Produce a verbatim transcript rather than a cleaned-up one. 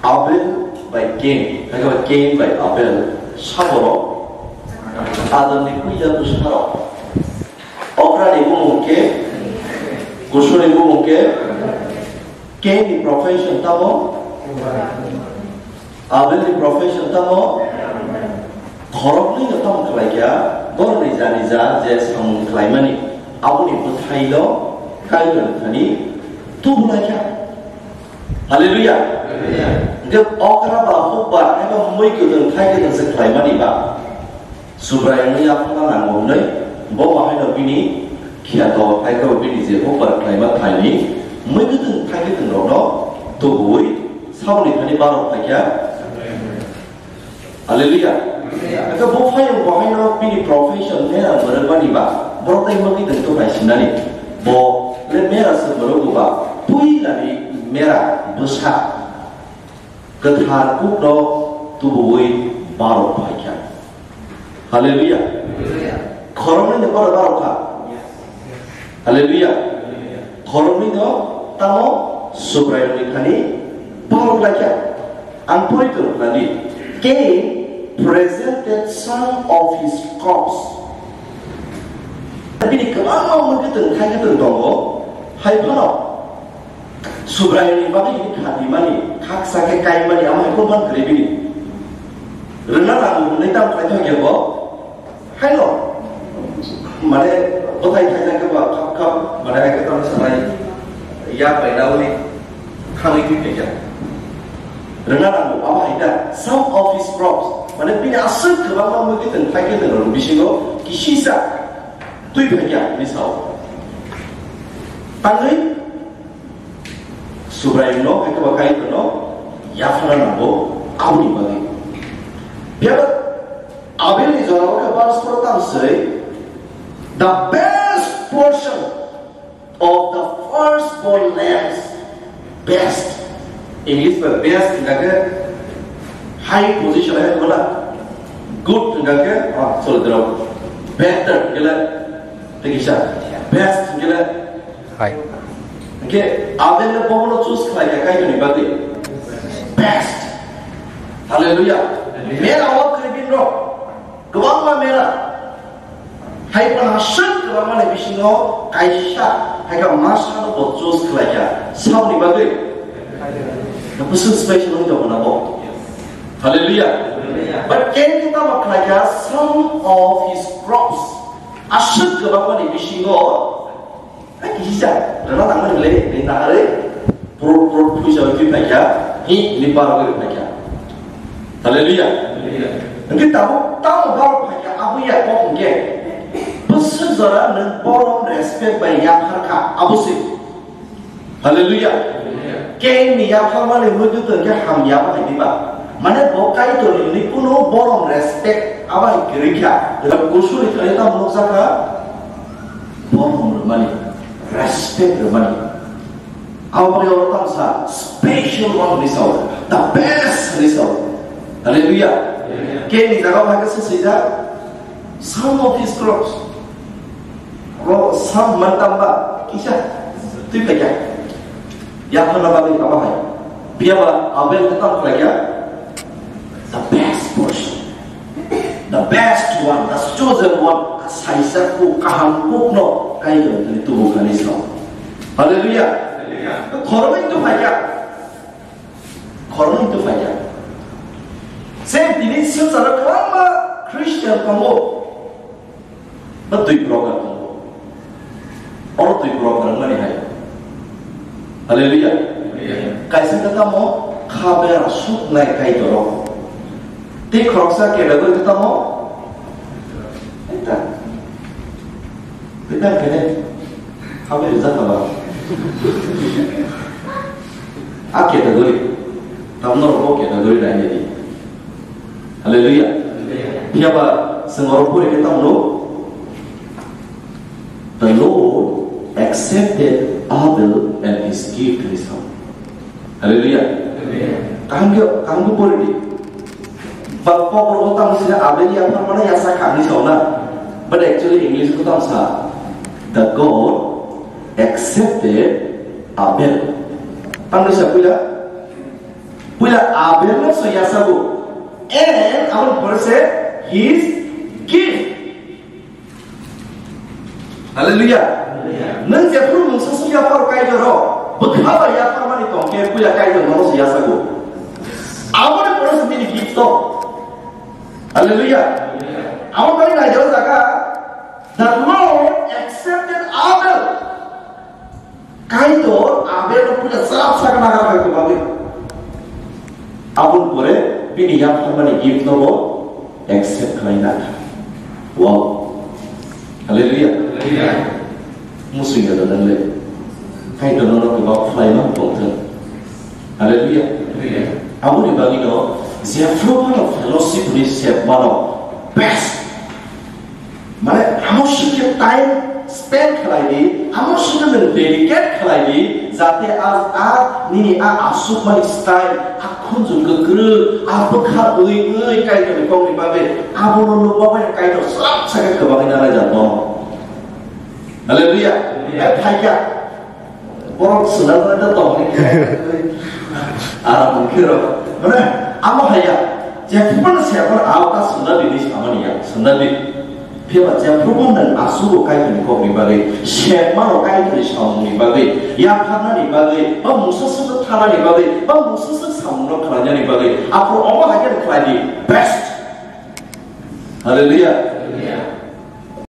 Abel bai Cain, hai khe Cain bai Abel, saborok Adamni puila bwsarok. Okrani bumung khe, Kusuni bumung khe, Cainni profession tamo, Abelni profession tamo, khoroknwino tamo khlaikha, borokni jani ja je samung khlaimani, aboni bwthaino Kaitor thani tubulaikha. Hallelujah. Hallelujah. Hingke okra ba hukba eba mui kwthwng thai kwthwng se khlaimani ba Subraiyungni yaphangna nango hwnwi bo bahaino bini khiyato hai khe bini je hukbar khlaima thaini mui kwthwng thai kwthwng rokno tubuwi saboni thani barok phaikha. Hallelujah. Hallelujah. Eka bo phayung bo haino bini profession mera bwrwkmani ba, borok tai mokitwng tubrai sinani. Bo le mera se bwrwkgo ba, puilani mera bwsa kwthar kukno tubuwi barok phaikha. Hallelujah. Hallelujah. Khoroknwi ni borok barok kha. Hallelujah. Khoroknwi no tamo Subraiyungni thani borok laikha. Ang pori tong khna di. Cain presented some of his crops. Bini kwbangma mui kwthwng thai kwthwng tongo. Hai phano Subraiyungni bagwi bini kha rimani, khaksa khe kaimani, amo hai phano man kwrwi bini. Rwna nango hwnwi tamo khlai thangya bo? Haino, mane, bwthai khaijak khe ba khap khap, mane, hai khe tamo sanai, yak bai naui, khangwi twi phaikha. Rwna nango, abo hai da, some of his crops, mane, bini aswk kwbangma mui kwthwng thai kwthwng rokni bisingo kisisa twi phaikha, bini sao. Tangwi, Subraiyungno, hai khe ba Kaitorno yaphana nango, aboni bagwi. Phiya ba Abelni jorao khe verse four tamo se, "The best portion of the firstborn lambs," best. English ba best hingka khe high position hai wngla. Good hingka khe, ah, sorry, drop. Better hingka le, tei kisa. Best hingka le, Hai. Hingke Abel le bobono choose khlai kha Kaitorni bagwi. Best. Hallelujah. Mera o kwrwi bini rok. Kwbangma mera. Hai phano aswk kwbangma ni bisingo kaisa hai khe masa no bo choose khlai kha. Saboni bagwi? Bwswk special wngwi tongo na bo. Hallelujah. But Cain ni tamo khlai kha some of his crops. Aswk kwbangma ni bisingo Hai kisa, rwna tangmani le, ni naharwi, pro, pro, phuisa wi twi phaikha, hi, ni bar wi phaikha. Hallelujah. Hallelujah. Hingke tabuk tamo bar phaikha, abo ya kok hingke. Bwswk jora nwng borom respect bai yaphar kha, abo se. Hallelujah. Hallelujah. Cain ni yapharmani mui twi tongkhe hamya bai diba. Mane bo Kaitor ni kunu borom respect abo hai kwrwi kha. Kusuri thani tamo nukjakha. Borom rwmani, respect rwmani. Aboni oro tamo sa special one hwnwi sao, the best hwnwi sao. Hallelujah. Cain ni jaga o hai khe se swijak, some of his crops. Oro some man tamba kisa twi phaikha. Yaphana bagwi abo hai. Phiya ba Abel khe tamo khlaikha? The best portion. The best one, the chosen one. Saisa kuk, kaham kuk no Kaitor ni tubu kani sao. Hallelujah. Hallelujah. Khoroknwi twi phaikha. Khoroknwi twi phaikha. Same tini swngcharo kwbangma Christian tongo. Ba twi program tongo. Oro twi program wngmani hai. Hallelujah. Hallelujah. Kaisa khe tamo kha bera suknai Kaitor o. Tei khoroksa category khe tamo? Eta. Eta kene. Kha bera jaka ba. A category. Tamo norok bo category nai nai di. Hallelujah. Phiya ba chwng oro pori khe tamo no? The Lord accepted Abel and his gift hwnwi sao. Hallelujah. Kaham khe, kaham khe pori di. Ba Kokborok tamo sini Abel yaphar mano yasa kha hwnwi sao na. But actually English o tamo sa, "The God accepted Abel." Tamo sa puila? Puila Abel no se yasago. And aboni pore se his gift. Hallelujah. Nwng jephru mungsa song yaphar Kaitor ro, bwkha bai yapharmani tongkhe puila Kaitor no se yasago. Aboni pore se bini gift to. Hallelujah. Abo bai naijak jaga, the Lord accepted Abel. Kaitor Abel no puila chwrap sakna nagar bai kwbangwi. Aboni pore bini yapharmani gift no bo accept khlai na kha. Wow. Hallelujah. Hallelujah. Musui ya dan le. Kaitor no kwbang khlai ma tongthung. Hallelujah. Hallelujah. Aboni bagwi no jephru phano fellowship ni sep mano best. Mane, amo singkhe time spend khlai di, amo singkhe nwng dedicate khlai di, jate a, a nini a asukmani style, a khunju kwkrwi, a bwkha ui ui Kaitorni kokni bagwi, abono nukma bai Kaitor swrap sakhe kwbangwi naraijak bono. Hallelujah. Hai phaikha. Borok swnamna ta tongni khe. Aram khe ro. Mane, amo haya. Je phano se phano a ta swnna di ni samani ya. Swnna di. Phiya ba je phano nwng asugo Kaitorni kokni bagwi, se mano Kaitorni samungni bagwi, yapharnani bagwi, ba mungsa suk thanani bagwi, ba mungsa suk samungno khlainani bagwi. Aphuru omo hai khe khlai di. Best. Hallelujah.